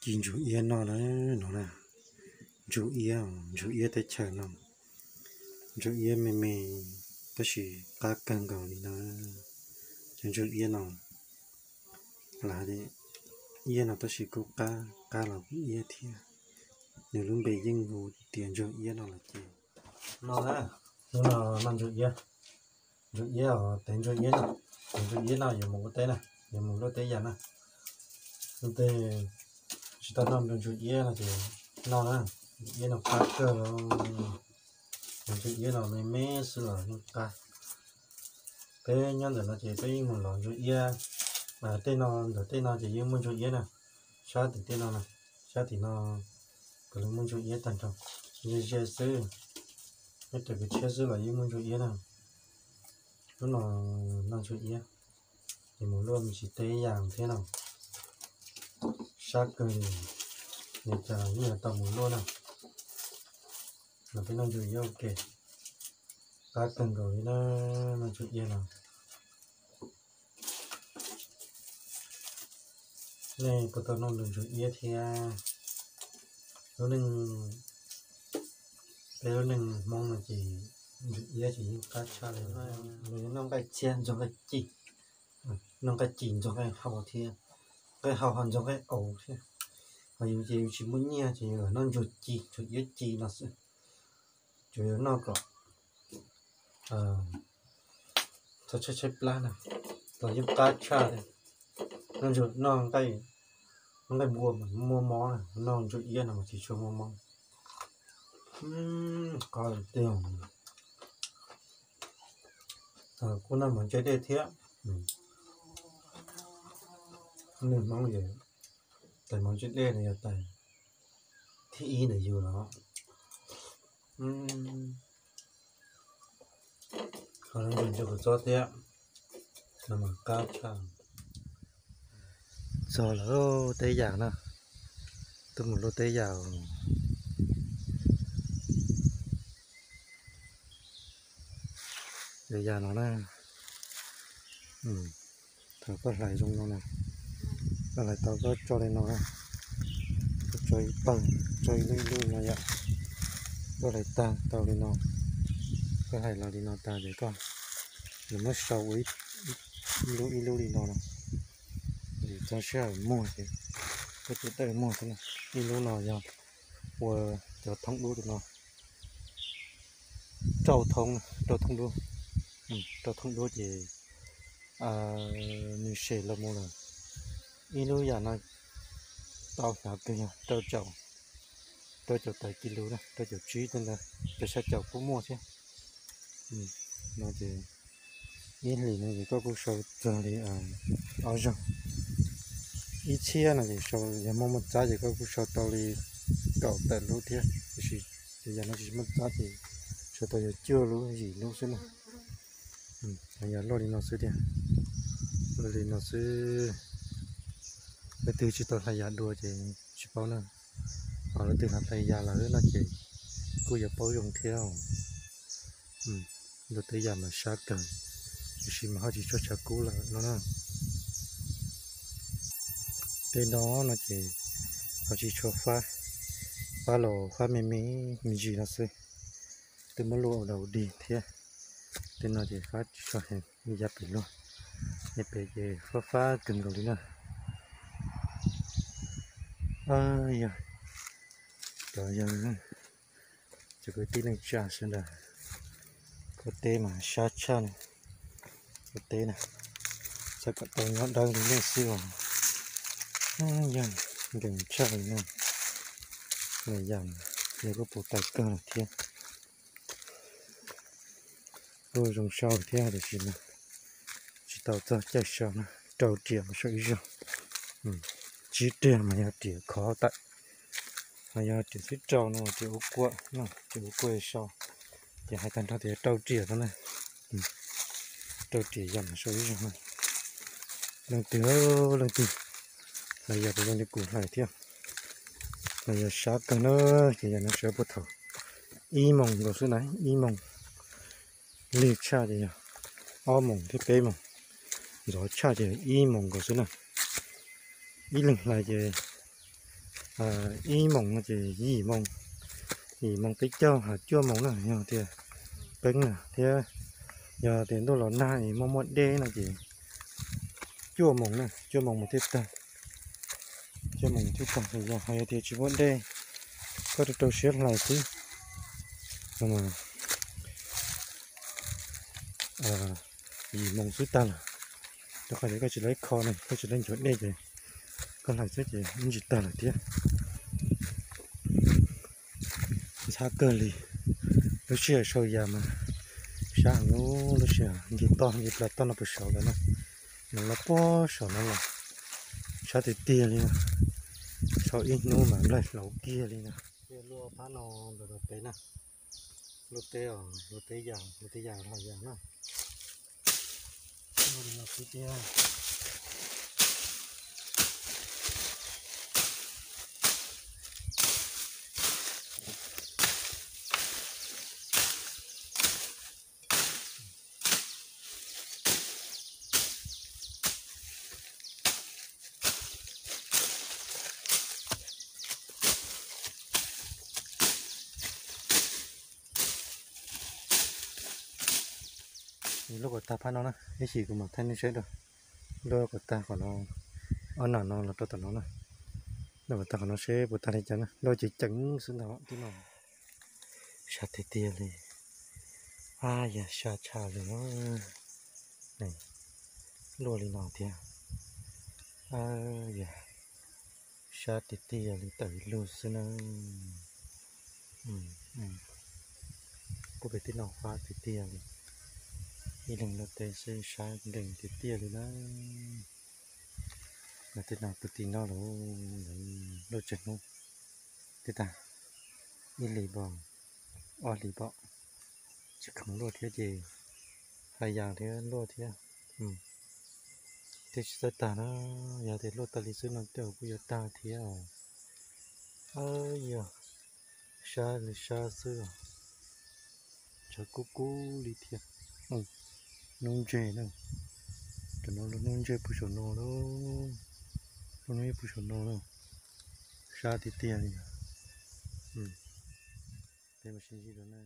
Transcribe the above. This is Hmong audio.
Ci ntsuag iab noj na, no na. Ntsuag iab, ntsuag iab teb chaws no, ntsuag iab me me tab sis qab kawg nkaus li no. Cov ntsuag iab no, lam hais tias iab no tab sis kuj qab, qab los kuj iab thiab. Nws lub npe yeej hu tias ntsuag iab no los ces. No na, hnub no noj ntsuag iab, ntsuag iab os, tev ntsuag iab no, tev ntsuag iab no yuav mus ua teb na, yuav mus luaj teb yam na. Ua ntej tsis tau noj ntsuag iab no ces noj na, ntsuag iab no qab kawg, ntsuag iab no me me xwb los yeej qab. Peb nyob ntawm no ces peb yeej mus lov ntsuag iab, tej no, ntawm tej no ces yeej muaj ntsuag iab na, sab tim tej no na, sab tim no puav leej muaj ntsuag iab tag nrho, ze ze xwb. Nyob rau kev tshiab xwb los yeej muaj ntsuag iab na. Hnub no noj ntsuag iab, ces mus luaj me ntsis teb yam thiab no, sab kawg li, nws cas los yeej yuav tau mus luaj na. Los peb noj ntsuag iab ua ke, qab kawg nkaus li na, noj ntsuag iab no. Nej puas tau noj ntsuag iab thiab? Lub neej, peb lub neej Hmoob no ces ntsuag iab ces yeej qab tshaj li. Noj nqaij txiab ntxuag nqaij ci, noj nqaij ci ntxuag nqaij hau thiab, nqaij hau ho ntxuag nqaij aus thiab. Ho yus ces yus tsis muaj nyiaj ces yus noj ntsuag ci, ntsuag iab ci no xwb. Tsuas yog noj kom txhob tshaib tshaib plab na, los yeej qab tshaj li. Noj ntsuag, noj nqaij, noj nqaij npua mas muaj mob na, noj ntsuag iab no mas tsis tshua muaj mob. Qab tiag. Kuj noj mov ntse dej thiab. Neeg Hmoob es tais mov ntse dej no yog tais thib ib ntawm yus los. Ho ntsuag kuv txob thiab, no mas qab tshaj. Txog lawm teb yam na, twb mus luaj teb yam. Yam no na, thaum koj hlais zoo no na, koj hlais tau koj tso li no, koj tso ib pawg, tso ib lub ib lub no yom, koj hlais tag tau li no, koj hlais los li no tag ces koj, nws muab sau ua ib lub ib lub li no no, txog sij hawm muag ces koj tsuas dawj muag xwb na. Ib lub no yog ua cov thoob dub li no, rau thoob, rau thoob dub, rau thoob dub ces nws sem los mus lawm. Ib lub yam no tau hnyav kawg yog rau caum, rau caum tawm kis lus na, rau caum tsib tej ntawd, rau xya caum kuj muaj thiab. No ces ib hlis no ces koj kuj sau txog li ob zaug. Ib txhiab no ces sau, yog muaj muaj txab ces koj kuj sau tau li kaum tawm lub thiab, tiam sis yam no tsis muaj txab ces sau tau yog cuaj lub yim lub xwb na. Yog luaj li no xwb tiag, luaj li no xwb. Leej twg tsis tau hlais yam dua ces tsis paub na, ho leej twg hlais yam lawm no ces kuj yuav paub zoo thiab. Luaj teb yam mas sab kawg, tiam sis mas ho tsis tshua tshav kub lawm no na. Tej no no ces ho tsis tshua fab, fab los fab me me me ntsis no xwb. Twb muab luaj ua dog ua dig thiab. Tej no ces fab tsis tshua heev li yav pem luaj, yav pem ces fab fab kawg nkaus li na. Yog, cov yog cov kwv tij neej tsa sawv daws, kuv teb mas sab tshaj na. Kuv teb na, xav kom tau nyob dawb li nej xwb os. Yog nkees tshaj li no, nws yam, nws kuj puv tawv kawg lawm thiab. Kuj zoo sau thiab tiam sis mas tsis tau txog caij sau na, rau riam mas sau ib zaug, tsib riam mas yog riam khov tawm, ho yog riam thib rau no riam ua kuaj, riam ua kuaj sau, ces hais tag nrho tias rau riam no na, rau riam yam mas sau ib zaug na. Leej twg, leej twg hlais yam puas zoo li kuv hlais thiab, hlais yam sab kawg na, ces yam no sawv puag thaum ib moos nkaus xwb na, ib moos lig tshaj ces yog ob moos thiab peb moos, ntxov tshaj ces ib moos nkaus xwb na. Ib leeg hlais ces Ib moos no ces yim moos, yim moos peb caug, cuaj moos na yog tias peeb na thiab. Yog tias ntuj los nag es muaj muaj dej no ces cuaj moos na, cuaj moos mus thiaj tag. Cuaj moos mus thiaj tag, yog hais tias tsis muaj dej, koj rau rau siab hlais xwb, yim moos xwb tag lawm. Rau qhov tias koj tsis laib kho ne, koj tsis laib nchuav dej ces koj hlais xwb ces yeej tsis tag lawm thiab. Ntxhab kawg li. Lub sij hawm sau yas mas sab heev, lub sij hawm nce toj nce plas toj no puas saud lawm na. Nws los puag saum no los sab tiag tiag li na. Sau ib hnub mas nplaig hlauv kiag li na. Luaj phab no ntawm no pem na, luaj teb os, luaj teb yas, luaj teb yas hlais yas na. Luaj kom tag phab no na, ib chim kuv mam thaij nej saib rau. Luaj kom tag qhov no, ob nam no los rau tom no na. Luaj kom tag qhov no seb puas tag li cas na, luaj ceev ceev xwb ntag tib no. Sab tiag tiag li. Ab, yog sab tshaj li no. Luaj li no thiab. Ab, yog sab tiag tiag li, tawm ib lug xwb na. Kuj pem tib no fab tiag tiag li. Ib leeg luaj teb xwb sab nkees tiag tiag li na. Lawv tej no tus tij no lawv luaj tsawg hnub, tej tag ib hlis npaum, ob hlis npaum, tsis khoom luaj thiab ces hlais yas thiab luaj thiab. Thiab tsis txawj tag na, yog tias luaj tas li xwb no tej zaum kuj yuav tag thiab. Ab, yog sab li sab xwb os. Tshav kub kub li thiab. Hnub ntseg na. Cov no lub hnub ntseg puag saum no lawm. Lub hnub ntseg puag saum no na. Sab tiag tiag li. Peb mus sib ntsib dua na.